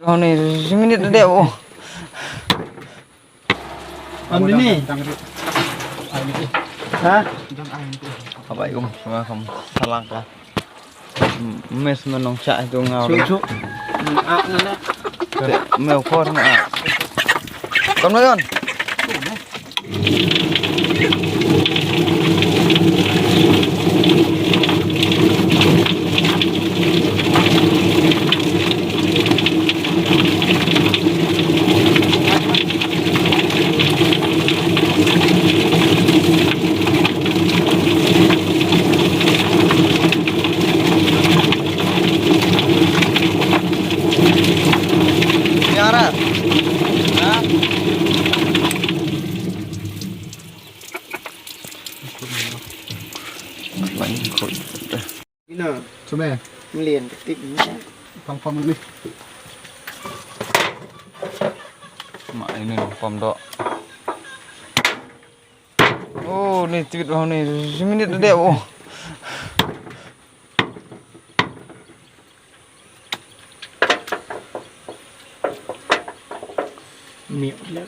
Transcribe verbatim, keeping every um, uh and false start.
Hau ni, minit da dep, oh. Am ni. Ha? Abai kum, sama kam salang ka. Mes menong cha itu ngau. Chu, chu. Ah, na, na. Me khor na. Kon, kon. Yara. Ha? Ina. Sume. Mlien ketik ni. Pang pam ni. Ma ini pam dok. Oh, ni tweet bang ni. Minit da dep, oh. Miak lek.